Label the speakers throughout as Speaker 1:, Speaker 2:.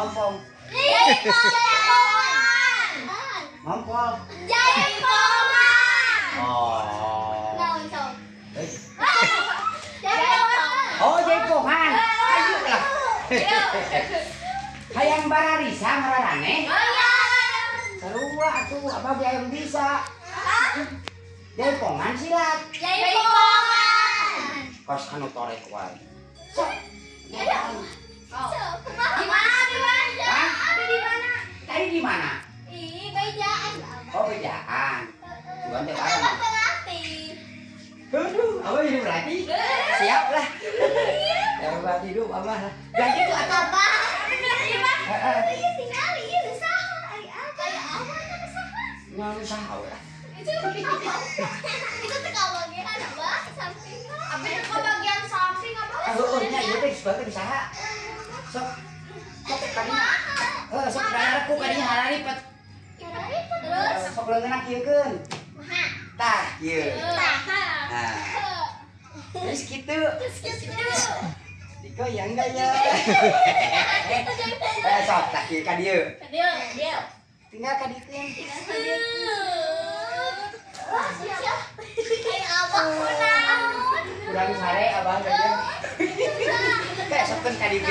Speaker 1: ngompong?
Speaker 2: Jaipongan.
Speaker 1: Ngompol.
Speaker 2: Jaipongan.
Speaker 1: Oh.
Speaker 2: Naon sok?
Speaker 1: Oh, jaipongan. Ayo lah. Hayang bararisa mararane? Sarua atuh abah ge hayang bisa. Jaipongan silat.
Speaker 2: Jaipongan.
Speaker 1: Kos kanu torek wae. Sok.
Speaker 2: Sok, kumaha? Di mana? Di mana? Abi di mana?
Speaker 1: Tadi di mana?
Speaker 2: Ih, bejaan.
Speaker 1: Oh, bejaan. Bukan teh bareng.
Speaker 2: Abah pelatih.
Speaker 1: Aduh, abah jadi pelatih. Siap lah. Ya pelatih hidup abah lah. Ganti tuh atuh.
Speaker 2: Abah. Iya, tinggal ieu nu saha? Ari abah teh nu saha?
Speaker 1: Nya nu saha we.
Speaker 2: Itu itu teh kabagian abah samping. Abi teh kabagian samping abah.
Speaker 1: Heueuh nya ieu teh disebutkeun nu saha? Sok. Sok kadinya. Heuh, sok daerahku kadinya hararipet.
Speaker 2: Terus
Speaker 1: sok leungeunna kieukeun.
Speaker 2: Kumaha?
Speaker 1: Tah, kieu.
Speaker 2: Tah.
Speaker 1: Nah. Terus kitu.
Speaker 2: Terus kitu.
Speaker 1: Dikoyang gaya. Sok tah kieu ka dieu.
Speaker 2: Ka dieu, dieu.
Speaker 1: Tinggal ka dieu.
Speaker 2: Tinggal ka dieu. Wah, siap. Ai abah kunaon?
Speaker 1: Kurang sare abah teh. Teh sokkeun ka dieu.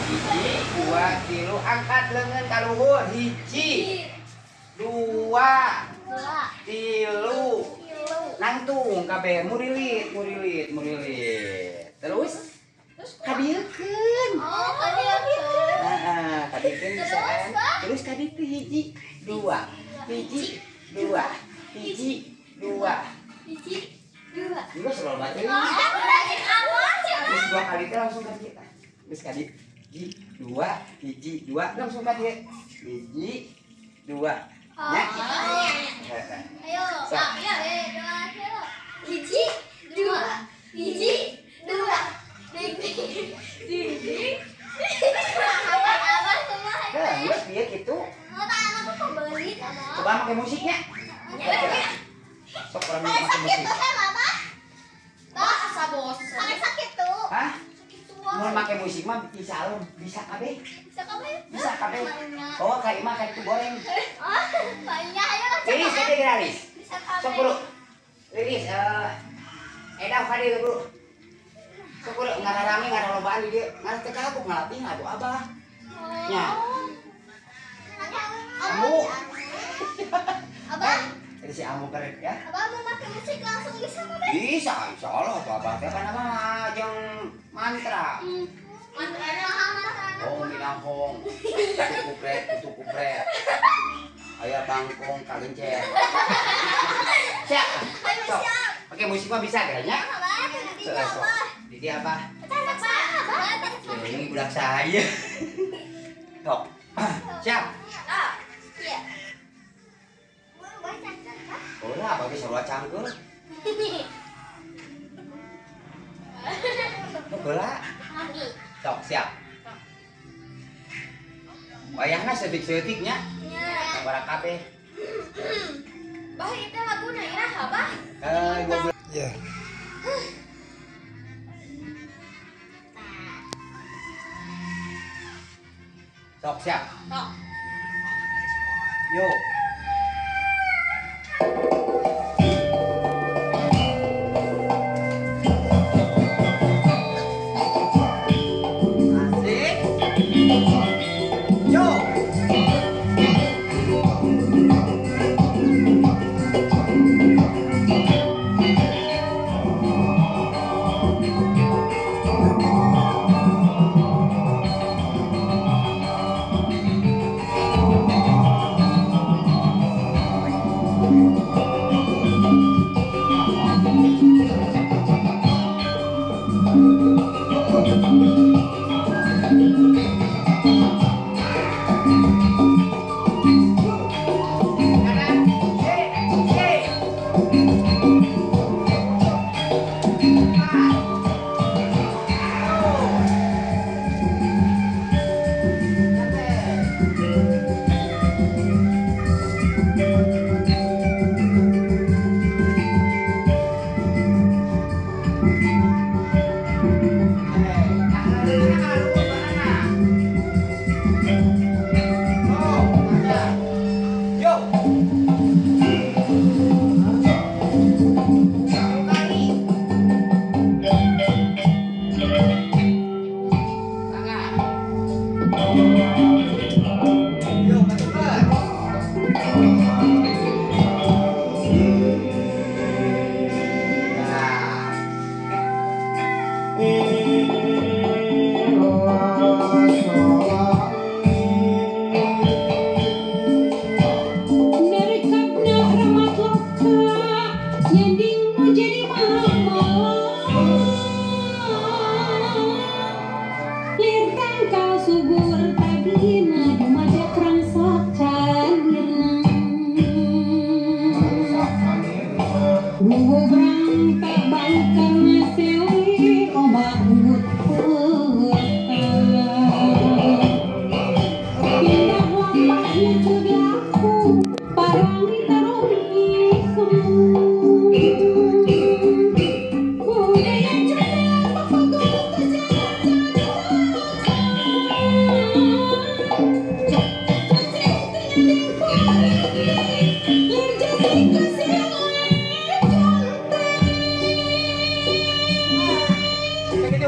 Speaker 1: Hiji, dua, tilu, angkat leungeun ka luhur. Hiji, dua, tilu. Nangtung kabeh murilit, murilit, murilit. Terus kadieukeun.
Speaker 2: Oh, kadieukeun.
Speaker 1: Heeh, kadieukeun bisa kan. Terus kaditu hiji, dua, hiji, dua, hiji, dua.
Speaker 2: Hiji, dua.
Speaker 1: Geus loba teh. Terus dua kali teh langsung ka dieu. Geus ka dieu. Hiji, dua, hiji, dua, langsung ka dieu. Hiji, dua. Nya.
Speaker 2: Ayo, ya, dua, tilu. Hiji, dua, hiji, dua. Ding ding ding ding. Abah, abah semua.
Speaker 1: Heuh, geus bieu kitu.
Speaker 2: Oh, tak anak pembeli abah.
Speaker 1: Coba make musiknya. Sok urang make musik.
Speaker 2: Sakit tuh abah. Bah, asa bos. Sakit tuh.
Speaker 1: Hah?
Speaker 2: Sakit tuh.
Speaker 1: Mun make musik mah bisa alum, bisa kabeh.
Speaker 2: Bisa kabeh.
Speaker 1: Bisa kabeh. Oh, ka imah ka itu goreng.
Speaker 2: Oh, banyak ayo.
Speaker 1: Liris ka dieu liris.
Speaker 2: Bisa kabeh.
Speaker 1: Sok bro. Liris edaw ka dieu bro. Sok bro ngararame ngaralobaan di dieu. Ngarah teh kagok ngalatih atuh abah. Nya. Ambu.
Speaker 2: Abah.
Speaker 1: Jadi si Ambu keren ya.
Speaker 2: Abah mau pakai musik langsung bisa kabeh?
Speaker 1: Bisa, insyaallah tuh abah teh kan abah jeung mantra.
Speaker 2: Mantra.
Speaker 1: Oh, minangkong. Kutu kupret, kutu kupret. Aya bangkong kagencet. Siap. Sok. Pakai musik mah bisa kayaknya.
Speaker 2: Abah,
Speaker 1: Didi apa?
Speaker 2: Abah.
Speaker 1: Ini budak saya. Sok. Siap.
Speaker 2: Iya.
Speaker 1: Ulah, bagi sarua cangkul. Heula. Sok, siap. Wayahna seutik-seutik nya.
Speaker 2: Nya.
Speaker 1: Sabaraha kabeh.
Speaker 2: Bah, ieu teh laguna iraha, Bah?
Speaker 1: 12.
Speaker 3: Ya.
Speaker 1: Sok, siap.
Speaker 2: Sok.
Speaker 1: Yo. Asik. Yo. Kanan.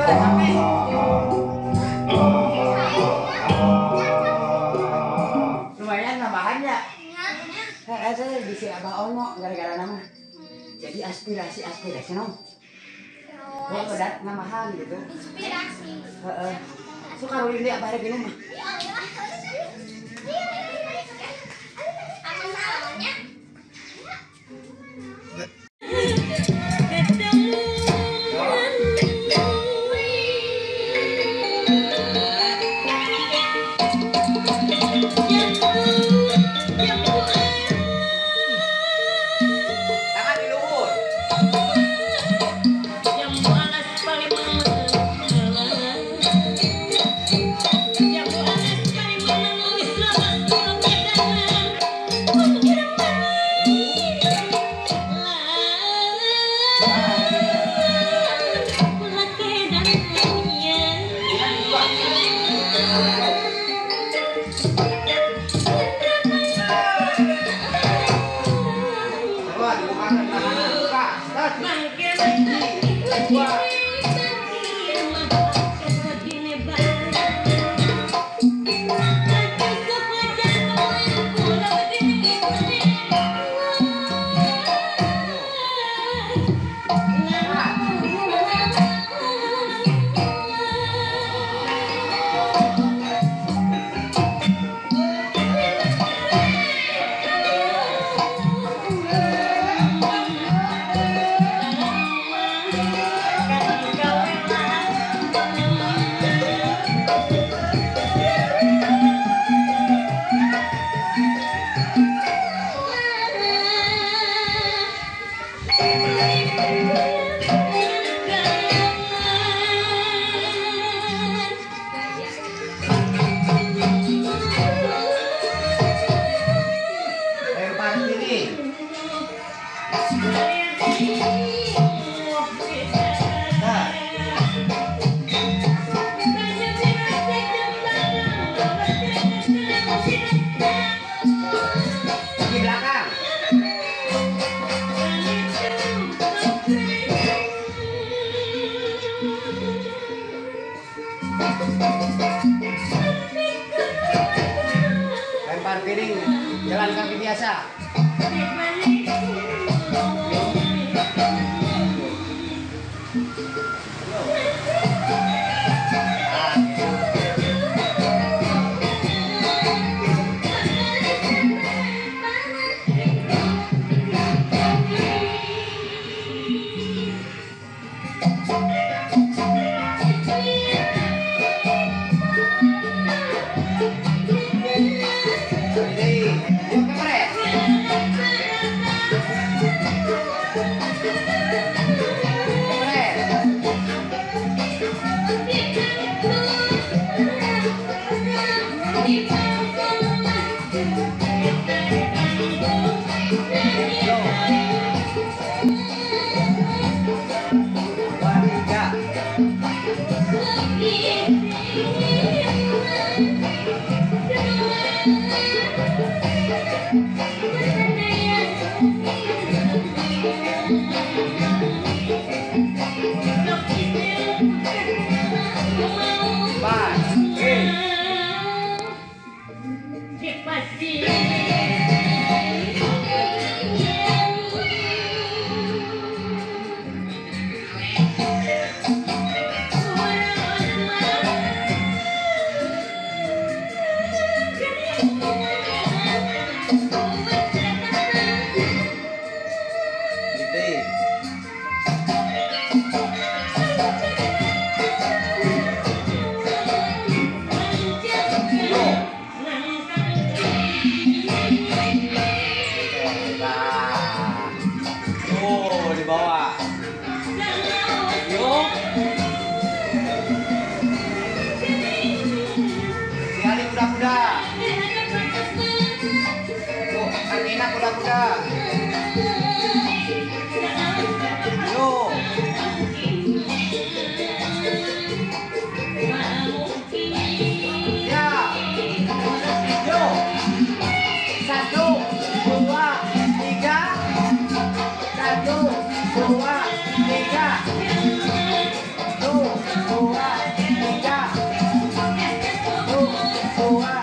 Speaker 1: Capek. Lumayan nambahannya. Saya bisi Abah Ono gara-gara nama. Jadi aspirasi non. Oh, udah namahan gitu.
Speaker 2: Inspirasi.
Speaker 1: Heeh. Suka rulin deh Abah rek minum mah. Lempar piring, jalan kaki biasa. 2, 3. 1, 2, Dua.